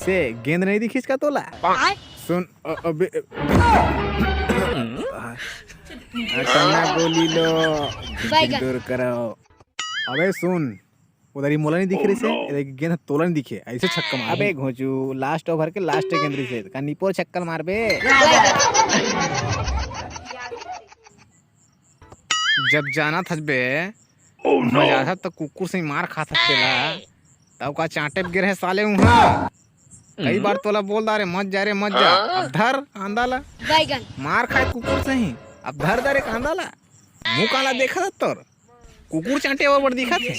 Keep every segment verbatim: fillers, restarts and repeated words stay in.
से गेंद नहीं दिखिस का तोला? सुन, अ-, अबे, अ-, अटना गोली लो, बैगन। दूर करो। अबे सुन, उधर ही मोला नहीं दिख रही से, इधर गेंद तोला नहीं दिखे, ऐसे छक्का मार। अबे घोंचू, last over के last गेंद रही से, का निपोर छक्का मारबे? जब जाना थस बे, मजा था तो कुकुर से मार खा सकते ला। तब का चांटे गिर है साले उहाँ। कई बार तोला बोल दा रे, मत जा रे, मत जा। अब धर कांदा ला। बैगन। मार खाए कुकुर से ही। अब धर दा रे कांदा ला। मुंह काला देखा था तोर। कुकुर चांटे बरोबर दिखा थे।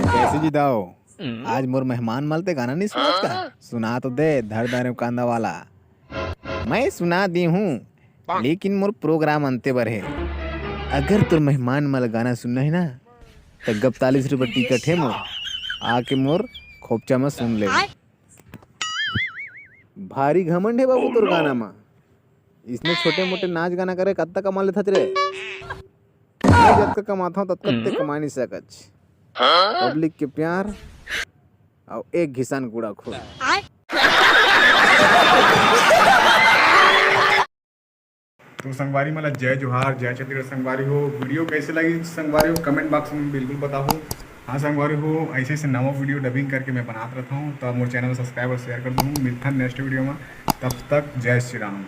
कैसे जी दाव? आज मोर मेहमान मन ल ते गाना नहीं सुनात का? सुना तो दे, धर दारे कांदा वाला। मैं सुना दी हूँ, लेकिन मोर program अंते बर हे। अगर तोर मेहमान मन ल गाना सुनना हे ना, त गपतालीस रुपये टिकट हे मोर, आके मोर खोपचा म सुन ले। भारी घमंड हे बाबू तोर गाना म। इसने छोटे मोटे नाच गाना करे कत्ता कमा लेथच रे? मैं जतका कमाथंव ततका ते कमा नहीं सकच। Public के प्यार अउ एक घिसान कूड़ा खून। तो संगवारी मन ला जय जोहार, जय छत्तीसगढ़ संगवारी हो। Video कैसे लगी संगवारी हो, comment box में बिल्कुल बताओ। हाँ संगवारी हो, ऐसे ऐसे नवा video dubbing करके मैं बनात रहता हूँ, तो आप मोर channel subscribe और share कर दो। मिलथन next video में, तब तक जय श्री राम।